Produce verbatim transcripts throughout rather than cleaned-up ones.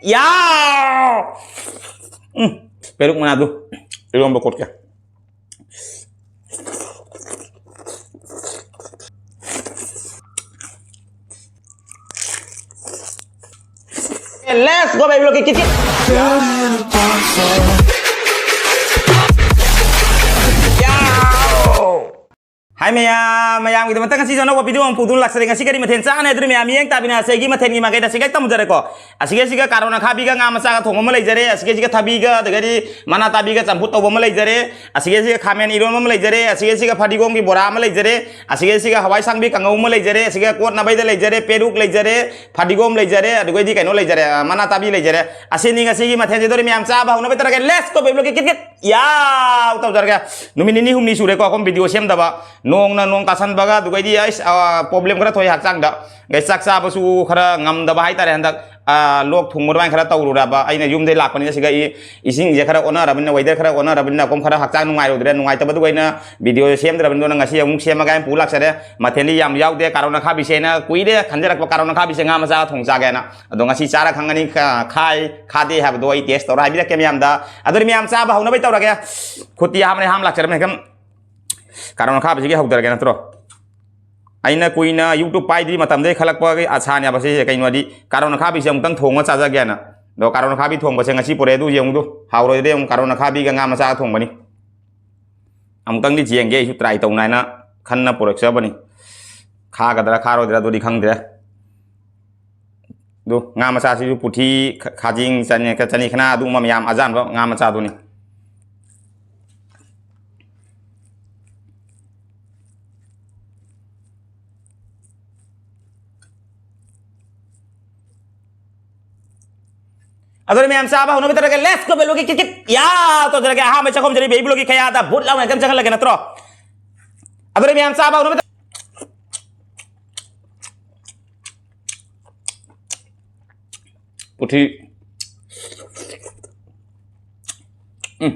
ꯌꯥꯎ! ꯎꯝ, ꯄꯦꯔꯨꯛ ꯃꯅꯥꯗꯨ ꯏꯔꯣꯝꯕ ꯀꯣꯠꯀꯦ꯫ Let's go, baby, look at kitchen. Hi ꯃꯌꯥꯝ, ꯃꯌꯥꯝꯒꯤꯗꯃꯛꯇ ꯉꯁꯤꯁꯨ ꯑꯅꯧꯕ video ꯑꯃ ꯄꯨꯗꯨꯅ ꯂꯥꯛꯆꯔꯦ꯫ ꯉꯁꯤ ꯀꯔꯤ ꯃꯊꯦꯜ ꯆꯥꯅꯤ ꯍꯥꯏꯗꯨꯅ ꯃꯌꯥꯝ ꯃꯤꯠꯌꯦꯡ ꯇꯥꯕꯤꯅ ꯑꯁꯤꯒꯤ ꯃꯊꯦꯜꯒꯤ ꯃꯥꯏꯀꯩꯗ ꯑꯁꯤꯒ ꯍꯦꯛ ꯇꯝꯖꯔꯦꯀꯣ꯫ ꯑꯁꯤꯒ ꯑꯁꯤꯒ ꯀꯥꯔꯣꯟ ꯑꯈꯥꯕꯤꯒ ꯉꯥ ꯃꯆꯥꯒ ꯊꯣꯡꯕ ꯑꯃ ꯂꯩꯖꯔꯦ꯫ ꯑꯁꯤꯒ ꯑꯁꯤꯒ ꯊꯕꯤꯒ ꯑꯗꯒꯤꯗꯤ ꯃꯅꯥ ꯇꯥꯕꯤꯒ ꯆꯝꯐꯨꯠ ꯇꯧꯕ ꯑꯃ ꯂꯩꯖꯔꯦ꯫ ꯑꯁꯤꯒ ꯑꯁꯤꯒ ꯈꯥꯃꯦꯟ ꯏꯔꯣꯟꯕ ꯑꯃ ꯂꯩꯖꯔꯦ꯫ ꯑꯁꯤꯒ ꯑꯁꯤꯒ ꯐꯗꯤꯒꯣꯝꯒꯤ ꯕꯣꯔꯥ ꯑꯃ ꯂꯩꯖꯔꯦ꯫ ꯑꯁꯤꯒ ꯑꯁꯤꯒ ꯍꯋꯥꯏ ꯁꯥꯡꯕꯤ ꯀꯥꯡꯉꯧ ꯑꯃ ꯂꯩꯖꯔꯦ꯫ ꯑꯁꯤꯒ ꯀꯣꯠꯅꯕꯩꯗ ꯂꯩꯖꯔꯦ, ꯄꯦꯔꯨꯛ ꯂꯩꯖꯔꯦ, ꯐꯗꯤꯒꯣꯝ ꯂꯩꯖꯔꯦ, ꯑꯗꯨꯒꯩꯗꯤ ꯀꯩꯅꯣ ꯂꯩꯖꯔꯦ, ꯑ, ꯃꯅꯥ ꯇꯥꯕꯤ ꯂꯩꯖꯔꯦ꯫ ꯑꯁꯤꯅꯤ ꯉꯁꯤꯒꯤ ꯃꯊꯦꯜꯁꯦ꯫ ꯑꯗꯨꯗꯤ ꯃꯌꯥꯝ ꯆꯥꯕ ꯍꯧꯅꯕ ꯇꯧꯔꯒꯦ꯫ Let's go, baby, look at kitchen. ꯌꯥꯎ! ꯇꯧꯖꯔꯒꯦ꯫ ꯅꯨꯃꯤꯠ ꯅꯤꯅꯤ ꯍꯨꯝꯅꯤ ꯁꯨꯔꯦꯀꯣ ꯑꯩꯈꯣꯏ video ꯁꯦꯝꯗꯕ꯫ ꯅꯣꯡꯅ ꯅꯣꯡ ꯇꯥꯁꯟꯕꯒ ꯑꯗꯨꯒꯩꯗꯤ ꯑꯩꯁ, ꯑ, problem ꯈꯔ ꯊꯣꯛꯑꯦ ꯍꯛꯆꯥꯡꯗ꯫ ꯑꯩ ꯆꯥꯛ ꯆꯥꯕꯁꯨ ꯈꯔ ꯉꯝꯗꯕ ꯍꯥꯏꯇꯥꯔꯦ ꯍꯟꯗꯛ꯫ ꯑ, ꯂꯣꯛ ꯊꯨꯡꯕ ꯑꯗꯨꯃꯥꯏꯅ ꯈꯔ ꯇꯧꯔꯨꯔꯕ꯫ ꯑꯩꯅ ꯌꯨꯝꯗꯩ ꯂꯥꯛꯄꯅꯤꯅ ꯁꯤꯒ ꯑꯩ ꯏꯁꯤꯡꯁꯦ ꯈꯔ ꯑꯣꯟꯅꯔꯕꯅꯤꯅ, weather ꯈꯔ ꯑꯣꯟꯅꯔꯕꯅꯤꯅ ꯑꯩꯈꯣꯏ ꯈꯔ ꯍꯛꯆꯥꯡ ꯅꯨꯡꯉꯥꯏꯔꯨꯗ꯭ꯔꯦ꯫ ꯅꯨꯡꯉꯥꯏꯇꯕꯗꯨꯒ ꯑꯩꯅ video ꯁꯦꯝꯗ꯭ꯔꯕꯅꯤꯅ ꯉꯁꯤ ꯑꯃꯨꯛ ꯁꯦꯝꯃꯒ ꯑꯩꯅ ꯄꯨ ꯂꯥꯛꯆꯔꯦ꯫ ꯃꯊꯦꯜꯗꯤ ꯌꯥꯝ ꯌꯥꯎꯗꯦ꯫ ꯀꯥꯔꯣꯟ ꯑꯈꯥꯕꯤꯁꯦ ꯑꯩꯅ ꯀꯨꯏꯔꯦ ꯈꯟꯖꯔꯛꯄ, ꯀꯥꯔꯣꯟ ꯑꯈꯥꯕꯤꯁꯦ ꯉꯥ ꯃꯆꯥ ꯊꯣꯡ ꯆꯥꯒꯦꯅ꯫ ꯑꯗꯣ ꯉꯁꯤ ꯆꯥꯔ ꯈꯪꯒꯅꯤ, ꯈꯥ-, ꯈꯥꯏ, ꯈꯥꯗꯦ ꯍꯥꯏꯕꯗꯣ ꯑꯩ test ꯇꯧꯔ ꯍꯥꯏꯕꯤꯔꯛꯀꯦ ꯃꯌꯥꯝꯗ꯫ ꯑꯗꯨꯗꯤ ꯃꯌꯥꯝ ꯆꯥꯕ ꯍꯧꯅꯕ ꯇꯧꯔꯒꯦ꯫ ꯈꯨꯠꯇꯤ ꯍꯥꯝꯅ ꯍꯥꯝ ꯂꯥꯛꯆꯔꯝꯃꯦ꯫ ꯀꯥꯔꯣꯟ ꯑꯈꯥꯕꯤꯁꯤꯒꯤ ꯍꯧꯗꯔꯒꯦ ꯅꯠꯇ꯭ꯔꯣ? ꯑꯩꯅ ꯀꯨꯏꯅ YouTube ꯄꯥꯏꯗ꯭ꯔꯤ ꯃꯇꯝꯗꯒꯤ ꯈꯜꯂꯛꯄꯒꯤ ꯑꯁꯥꯅꯦꯕ ꯁꯤꯁꯦ꯫ ꯀꯩꯅꯣꯗꯤ ꯀꯥꯔꯣꯟ ꯑꯈꯥꯕꯤꯁꯦ ꯑꯃꯨꯛꯇꯪ ꯊꯣꯡꯉ ꯆꯥꯖꯒꯦꯅ꯫ ꯑꯗꯣ ꯀꯥꯔꯣꯟ ꯑꯈꯥꯕꯤ ꯊꯣꯡꯕꯁꯦ ꯉꯁꯤ ꯄꯨꯔꯛꯑꯦ, ꯑꯗꯨ ꯌꯦꯡꯉꯨꯗꯨ꯫ ꯍꯥꯎꯔꯣꯏꯗ꯭ꯔꯦ ꯑꯃꯨꯛ ꯀꯥꯔꯣꯟ ꯑꯈꯥꯕꯤꯒ ꯉꯥ ꯃꯆꯥꯒ ꯊꯣꯡꯕꯅꯤ꯫ ꯑꯃꯨꯛꯇꯪꯗꯤ ꯌꯦꯡꯒꯦ ꯑꯩꯁꯨ try ꯇꯧꯅ ꯍꯥꯏꯅ ꯈꯟꯅ ꯄꯨꯔꯛꯆꯕꯅꯤ꯫ ꯈꯥꯒꯗ꯭ꯔꯥ ꯈꯥꯔꯣꯏꯗ꯭ꯔꯥ ꯑꯗꯨꯗꯤ ꯈꯪꯗ꯭ꯔꯦ꯫ ꯑꯗꯨ ꯉꯥ ꯃꯆꯥꯁꯤꯁꯨ ꯄꯨꯊꯤ, ꯈ-, ꯈꯥꯖꯤꯡ, ꯆꯅꯤ-, ꯆꯅꯤꯈꯅꯥ ꯑꯗꯨꯒꯨꯝꯕ ꯃꯌꯥꯝ ꯑꯖꯥꯟꯕ ꯉꯥ ꯃꯆꯥꯗꯨꯅꯤ꯫ ꯑꯗꯨꯅ ꯃꯌꯥꯝ ꯆꯥꯕ ꯍꯧꯅꯕ ꯇꯧꯔꯒꯦ꯫ Let's go, ꯕꯦꯂꯨꯒꯤ kit kit. ꯌꯥ! ꯇꯧꯖꯔꯒꯦ꯫ ꯑꯍꯥꯟꯕ ꯆꯥꯛꯈꯨꯝꯁꯤꯗꯤ ꯕꯦꯕꯤ ꯕ꯭ꯂꯣꯒꯤ ꯈꯌꯥꯗ ꯕꯨꯠ ꯂꯥꯎꯅ ꯍꯦꯛꯇ ꯆꯪꯍꯜꯂꯒꯦ ꯅꯠꯇ꯭ꯔꯣ? ꯑꯗꯨꯅ ꯃꯌꯥꯝ ꯆꯥꯕ ꯍꯧꯅꯕ ꯇꯧ-, ꯄꯨꯊꯤ꯫ ꯎꯝ꯫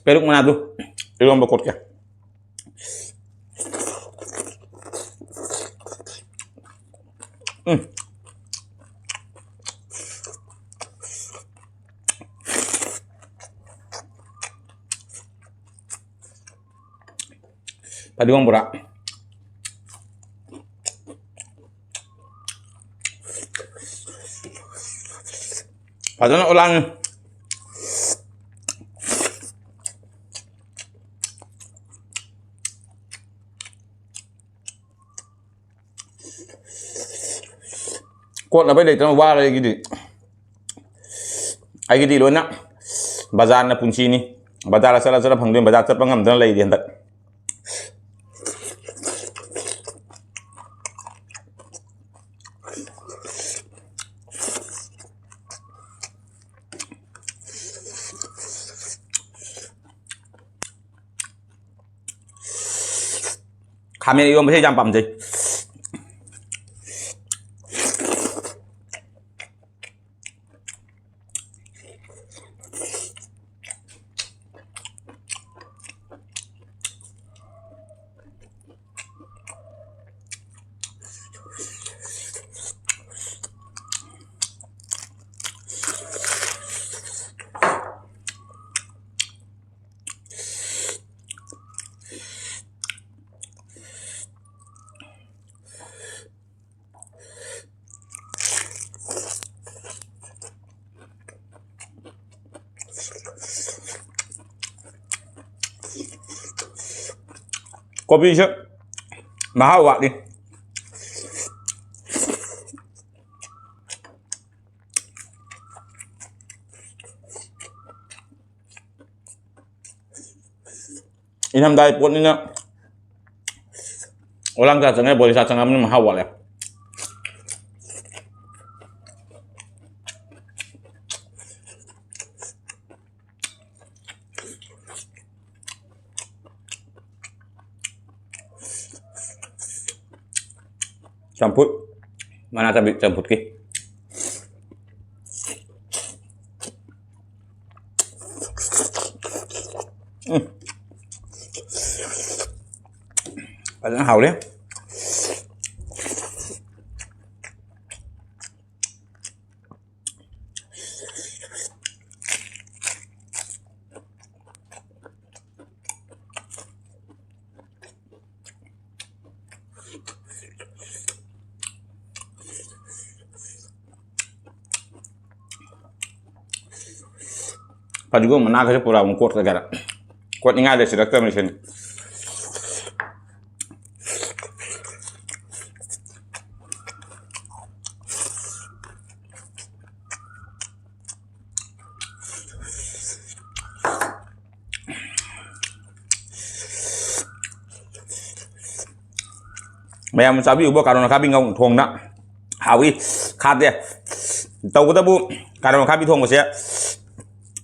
ꯄꯦꯔꯨꯛ ꯃꯅꯥꯗꯨ ꯏꯔꯣꯝꯕ ꯀꯣꯠꯀꯦ꯫ ꯎꯝ꯫ ꯐꯗꯤꯒꯣꯝ ꯕꯣꯔꯥ꯫ ꯐꯖꯅ ꯑꯣꯂꯥꯡꯉꯤ꯫ ꯀꯣꯠꯅꯕꯩ ꯂꯩꯇꯅ ꯋꯥꯔꯦ ꯑꯩꯒꯤꯗꯤ꯫ ꯑꯩꯒꯤꯗꯤ ꯂꯣꯏꯅ ꯕꯖꯥꯔꯅ ꯄꯨꯟꯁꯤꯅꯤ꯫ ꯕꯖꯥꯔꯗ ꯆꯠꯂ ꯆꯠꯂ ꯐꯪꯗꯣꯏꯅꯤ꯫ ꯕꯖꯥꯔ ꯆꯠꯄ ꯉꯝꯗꯅ ꯂꯩꯔꯤ ꯍꯟꯗꯛ꯫ ꯈꯥꯃꯦꯟ ꯏꯔꯣꯝꯕꯁꯦ ꯌꯥꯝ ꯄꯥꯝꯖꯩ꯫ ꯀꯣꯕꯤꯁꯦ ꯃꯍꯥꯎ ꯋꯥꯠꯂꯤ꯫ ꯏꯪꯊꯝꯊꯥꯒꯤ ꯄꯣꯠꯅꯤꯅ ꯑꯣꯂꯥꯡ ꯆꯥ ꯆꯪꯉꯦ, ꯕꯣꯔꯤ ꯆꯥ ꯆꯪꯉꯕꯅꯤꯅ ꯃꯍꯥꯎ ꯋꯥꯠꯂꯦ꯫ ꯆꯝꯐꯨꯠ, ꯃꯅꯥ ꯆꯝꯕꯤ ꯆꯝꯐꯨꯠꯀꯤ꯫ ꯐꯖꯅ ꯍꯥꯎꯔꯦ꯫ ꯐꯗꯤꯒꯣꯝ ꯃꯅꯥꯒꯁꯦ ꯄꯨꯔꯥ ꯑꯃꯨꯛ ꯀꯣꯠꯂꯒꯦꯔ꯫ ꯀꯣꯠꯅꯤꯡꯉꯥꯏ ꯂꯩꯁꯤꯜꯂꯛꯇꯕꯅꯤ ꯁꯤꯅꯤ꯫ ꯃꯌꯥꯝ ꯆꯥꯕꯤꯌꯨꯕ ꯀꯥꯔꯣꯟ ꯑꯈꯥꯕꯤ ꯉꯧ ꯊꯣꯡꯅ ꯍꯥꯎꯏ꯫ ꯈꯥꯗꯦ꯫ ꯇꯧꯕꯇꯕꯨ ꯀꯥꯔꯣꯟ ꯑꯈꯥꯕꯤ ꯊꯣꯡꯕꯁꯦ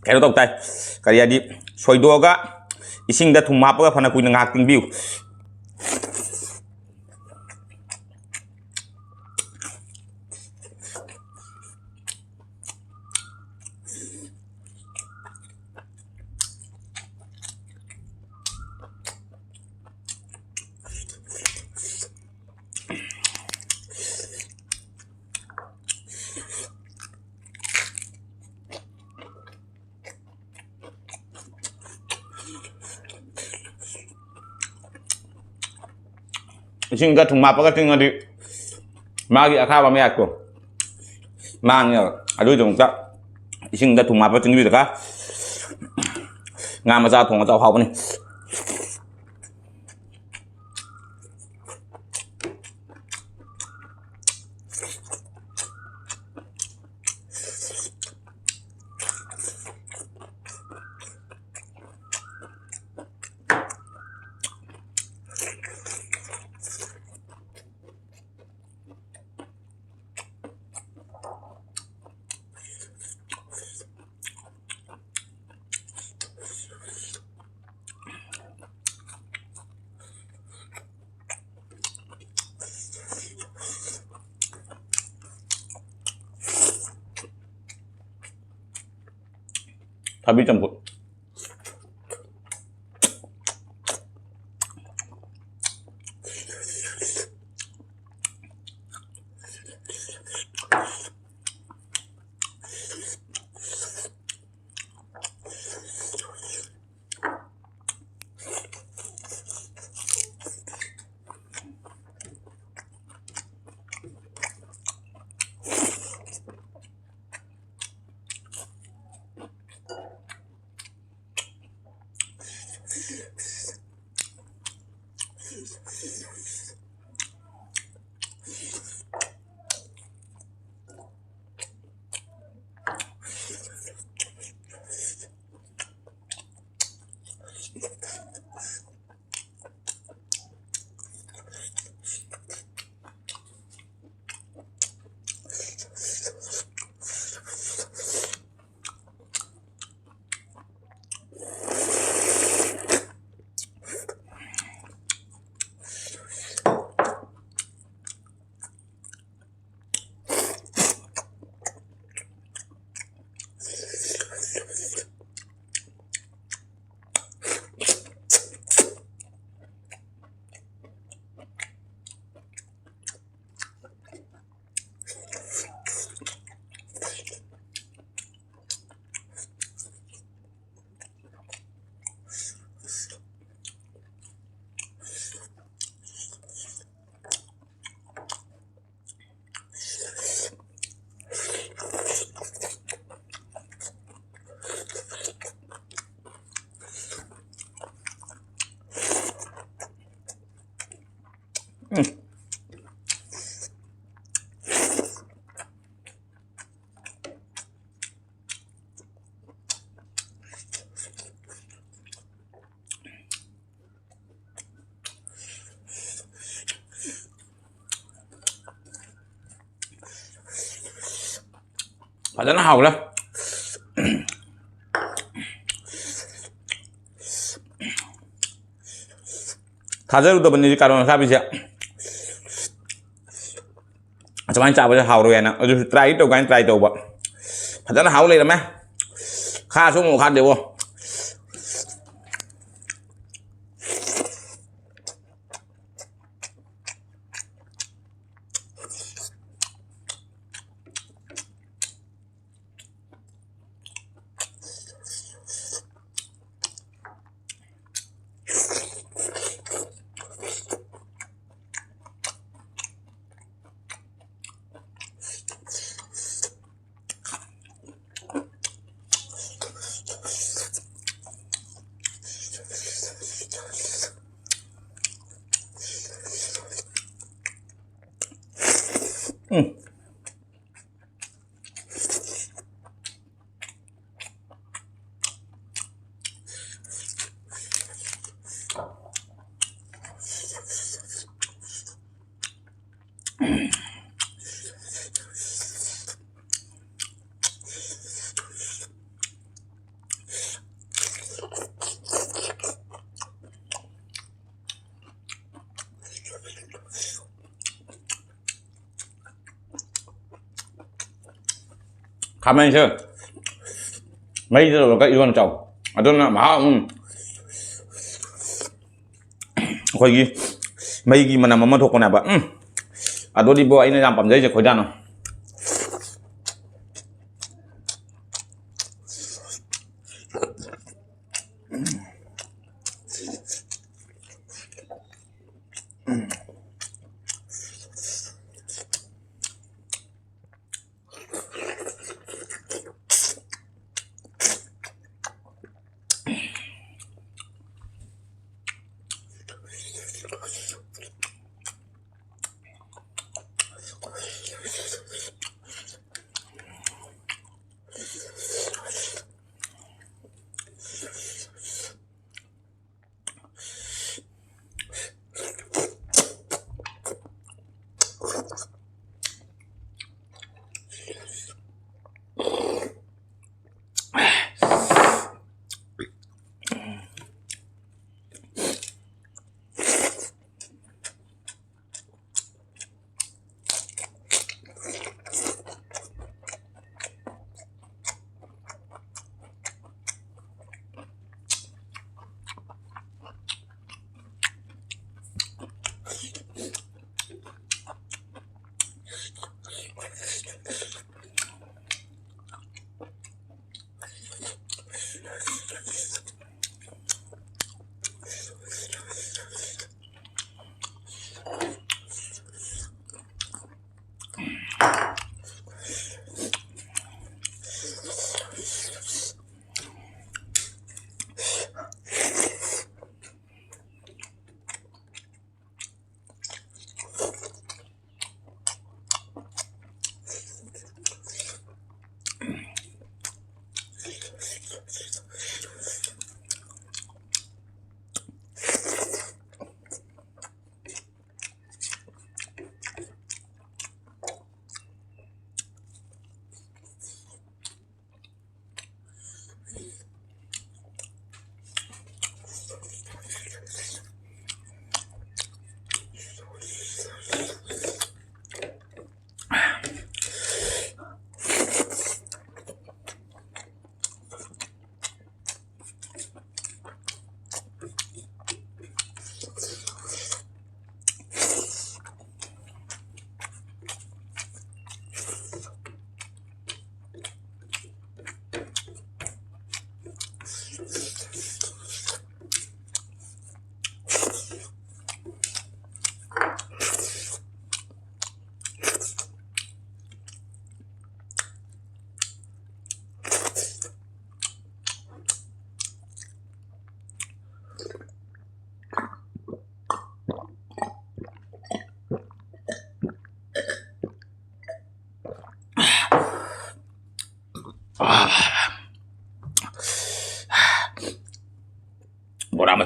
ꯀꯩꯅꯣ ꯇꯧ ꯇꯥꯏ꯫ ꯀꯔꯤ ꯍꯥꯏꯗꯤ, ꯁꯣꯏꯗꯣꯛꯑꯒ ꯏꯁꯤꯡꯗ ꯊꯨꯝ ꯍꯥꯞꯄꯒ ꯐꯅ ꯀꯨꯏꯅ ꯉꯥꯏꯍꯥꯛ ꯇꯤꯡꯕꯤꯌꯨ꯫ ꯏꯁꯤꯡꯗ ꯊꯨꯝ ꯍꯥꯞꯄꯒ ꯇꯤꯡꯉꯗꯤ ꯃꯥꯒꯤ ꯑꯈꯥꯕ ꯃꯌꯥꯛꯇꯣ ꯃꯥꯡꯉꯦꯕ꯫ ꯑꯗꯨꯒꯤꯗꯃꯛꯇ ꯏꯁꯤꯡꯗ ꯊꯨꯝ ꯍꯥꯞꯄ ꯇꯤꯡꯕꯤꯔꯒ ꯉꯥ ꯃꯆꯥ ꯊꯣꯡꯉ ꯆꯥꯎ, ꯍꯥꯎꯕꯅꯤ꯫ ꯊꯕꯤ ꯆꯝꯐꯨꯠ꯫ ꯐꯖꯅ ꯍꯥꯎꯔꯦ꯫ ꯊꯥꯖꯔꯨꯗꯕꯅꯤ ꯀꯥꯔꯣꯟ ꯑꯈꯥꯕꯤꯁꯦ꯫ ꯑꯁꯨꯃꯥꯏꯅ ꯆꯥꯕꯁꯦ ꯍꯥꯎꯔꯣꯏ ꯍꯥꯏꯅ꯫ ꯑꯗꯨꯁꯨ try ꯇꯧ ꯀꯥꯏꯅ try ꯇꯧꯕ꯫ ꯐꯖꯅ ꯍꯥꯎ ꯂꯩꯔꯝꯃꯦ꯫ ꯈꯥꯁꯨ ꯑꯃꯨꯛ ꯈꯥꯗꯦꯕꯣ꯫ ꯎꯝ꯫ ꯈꯥꯃꯦꯟꯁꯦ ꯃꯩꯗ ꯇꯧꯔꯒ ꯏꯔꯣꯟ ꯆꯥꯎ꯫ ꯑꯗꯨꯅ ꯃꯍꯥꯎ, ꯎꯝ꯫ ꯑꯩꯈꯣꯏꯒꯤ ꯃꯩꯒꯤ ꯃꯅꯝ ꯑꯃ ꯊꯣꯛꯄꯅꯦꯕ꯫ ꯎꯝ꯫ ꯑꯗꯨꯗꯤꯕꯣ ꯑꯩꯅ ꯌꯥꯝ ꯄꯥꯝꯖꯩꯁꯦ ꯈꯣꯏꯗꯥꯅ꯫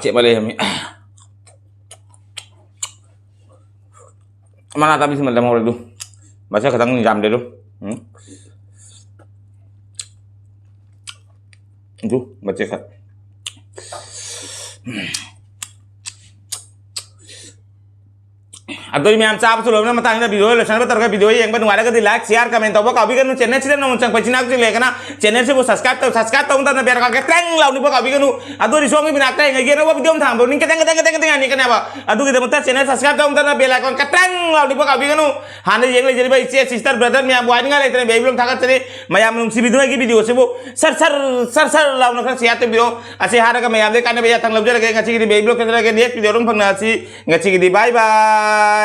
ꯆꯦꯠꯃ ꯂꯩꯔꯝꯃꯤ꯫ ꯃꯅꯥ ꯇꯥꯕꯤꯁꯤꯃ ꯂꯦꯝꯍꯧꯔꯦ ꯑꯗꯨ꯫ ꯃꯁꯛ ꯈꯛꯇꯪ ꯌꯥꯝꯗꯦ ꯑꯗꯨ꯫ ꯎꯝ꯫ ꯑꯗꯨ ꯃꯆꯦꯠ ꯈꯛ꯫ ꯑꯗꯨꯗꯤ ꯃꯌꯥꯝ ꯆꯥꯕꯁꯨ ꯂꯣꯏꯕꯅ ꯃꯇꯥꯡꯗ video ꯂꯣꯏꯁꯟꯅꯕ ꯇꯧꯔꯒ video ꯌꯦꯡꯕ ꯅꯨꯡꯉꯥꯏꯔꯒꯗꯤ like, share, comment ꯇꯧꯕ ꯀꯥꯎꯕꯤꯒꯅꯨ꯫ Channel ꯁꯤꯗ ꯅꯧꯅ ꯆꯪꯕ ꯏꯆꯤꯟ ꯏꯅꯥꯎꯁꯤꯡ ꯂꯩꯔꯒꯅ channel ꯁꯤꯕꯨ subscribe ꯇꯧ, subscribe ꯇꯧꯕ ꯃꯇꯝꯗ bell icon ꯀꯦ ꯇ꯭ꯔꯦꯡ ꯂꯥꯎꯅꯤꯕ ꯀꯥꯎꯕꯤꯒꯅꯨ꯫ ꯑꯗꯨꯗꯤ ꯁꯣꯝꯒꯤ ꯃꯅꯥꯛꯇ ꯍꯌꯦꯡ ꯑꯅꯧꯕ video ꯑꯃ ꯊꯥꯡꯕ ꯅꯤꯡ ꯀꯇꯪ ꯀꯇꯪ ꯀꯇꯪ ꯀꯇꯪ ꯌꯥꯅꯤꯀꯅꯦꯕ꯫ ꯑꯗꯨꯒꯤꯗꯃꯛꯇ channel subscribe ꯇꯧꯕ ꯃꯇꯝꯗ bell icon ꯀꯦ ꯇ꯭ꯔꯦꯡ ꯂꯥꯎꯅꯤꯕ ꯀꯥꯎꯕꯤꯒꯅꯨ꯫ ꯍꯥꯟꯅ ꯌꯦꯡ ꯂꯩꯖꯔꯤꯕ ꯏꯆꯦ sister brother ꯃꯌꯥꯝꯕꯨ ꯍꯥꯏꯅꯤꯡꯉꯥꯏ ꯂꯩꯇꯅ baby vlog ꯊꯥꯒꯠꯆꯔꯤ꯫ ꯃꯌꯥꯝ ꯅꯨꯡꯁꯤꯕꯤꯗꯨꯅ ꯑꯩꯒꯤ video ꯁꯤꯕꯨ ꯁꯔ ꯁꯔ ꯁꯔ ꯁꯔ ꯂꯥꯎꯅ ꯈꯔ share ꯇꯧꯕꯤꯌꯣ꯫ ꯑꯁꯤ ꯍꯥꯏꯔꯒ ꯃꯌꯥꯝꯗꯒꯤ ꯀꯥꯟꯅꯕ ꯌꯥꯊꯪ ꯂꯧꯖꯔꯒꯦ꯫ ꯉꯁꯤꯒꯤꯗꯤ baby vlog ꯈꯛꯇ ꯂꯩꯔꯒꯦ꯫ Next video ꯑꯗꯨꯝ ꯐꯪꯅꯔꯁꯤ꯫ ꯉꯁꯤꯒꯤꯗꯤ bye bye꯫